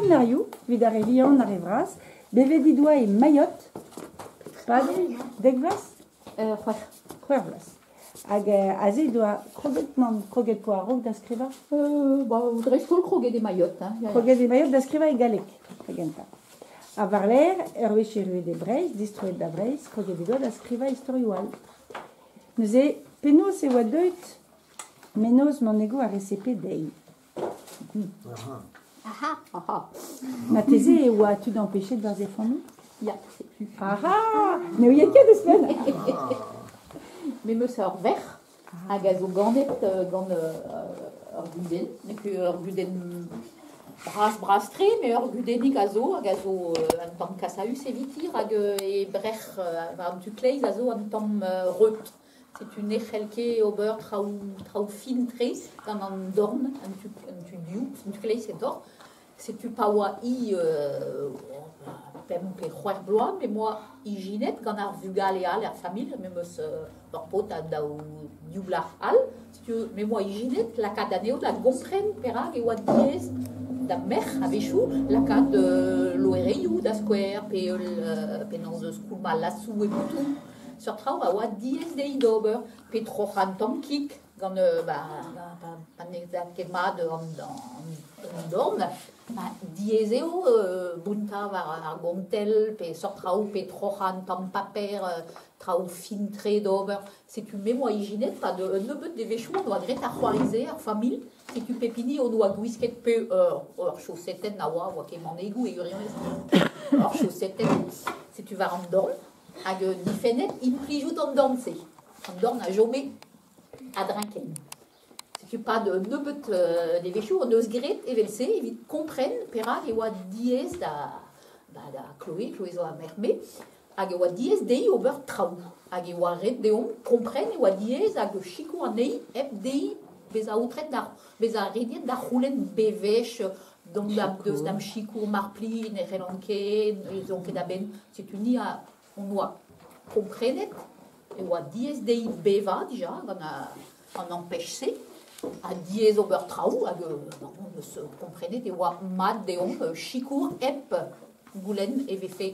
senarioù evit ar re vihan, ar re vras. Bevet he doa e Mayotte, pad dek vloaz? C'hwec'h. C'hwec'h vloaz. Hag aze he doa kroget, nann, kroget poa a-raok da skrivañ? Ba, dreist-holl kroget e Mayotte. Hein, ya, ya. Kroget e Mayotte da skrivañ e galleg, da gentañ. Ha war-lerc'h, ur wech erruet e Breizh, distroet da Vreizh, kroget he doa da skrivañ istorioù all. Neuze, penaos e oa deuet mennozh manegoù ar RCP dezhi? Aha, aha. Marteze e oa tud ampechet war zefonoù? Ya, setu. Aha! Ne ouiet ket ouzhpenn! Me 'meus ur verc'h hag a zo ganet gant ur gudenn, n'eo ket ur gudenn bras-bras-tre, met ur gudennig a zo hag a zo un tamm kasaüs eviti rak he brec'h war an tu kleiz a zo un tamm reut. Setu ne c'hell ket ober traoù traoù fin-tre gant an dorn, an tu an tu dioù, an tu kleiz kentoc'h. Setu pa oa hi pemp pe c'hwec'h bloaz me 'moa ijinet gant ar vugale all er familh, me 'meus ur paotr ha daou div plac'h all. Setu me 'moa ijinet lakaat anezho da gompren perak e oa diaes da merc'h a-wechoù lakaat loereioù da skouer pe ul penaos skoulmañ lasoù e boutoù. Seurt traoù a oa diaes dezhi d'ober pe troc'hañ un tamm kig gant ba pa ne da ket mat an dorn. Diaes eo bountañ war ar gontell pe seurt traoù pe troc'hañ un tamm paper, traoù fin-tre d'ober. Setu me 'moa ijinet 'pad un nebeud devezhioù on doa graet ar c'hoari-se er familh. Setu pep hini hon doa gwisket pe ur chaosetenn a oa, 'oa ket manegoù e gwirionez, ur chaosetenn. Setu war an dorn hag difennet implijout an dorn-se. An dorn a chome a-dreñv-kein. Setu 'pad un nebeud devezhioù hon eus graet evel-se evit kompren perak e oa diaes da da Chloé, Chloé zo ar merc'h-me, hag e oa diaes dezhi ober traoù. Hag e oa ret deomp kompren e oa diaes hag sikour anezhi hep dezhi bezañ aotret da bezañ rediet da c'houlenn bewech dont da deus da'm sikour mar plij, ne c'hellan ket, ne zon ket a-benn. Setu ni a hon oa komprenet e oa diaes dezhi bevañ dija gant an ampech-se ha diaes ober traoù hag hon eus komprenet e oa mat deomp sikour hep goulenn e vefe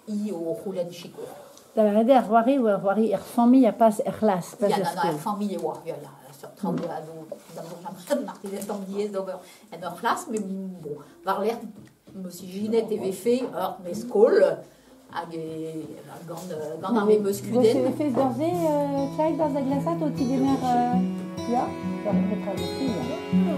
hi o c'houlenn sikour. Da lavaret eo ar c'hoari e oa ur c'hoari er familh ha pas er c'hlas, pas Ya, er non, non, er skol. familh e oa, ya, ya, seurt traoù a zo d'am marteze un tamm diaes d'ober en ur c'hlas, met bon, war-lerc'h 'm eus ijinet e vefe ur skol hag gant, gant ar memes kudenn. Gant fez d'ur-se, Clyde, barzh da glasad o tigemer... ya, petra ya.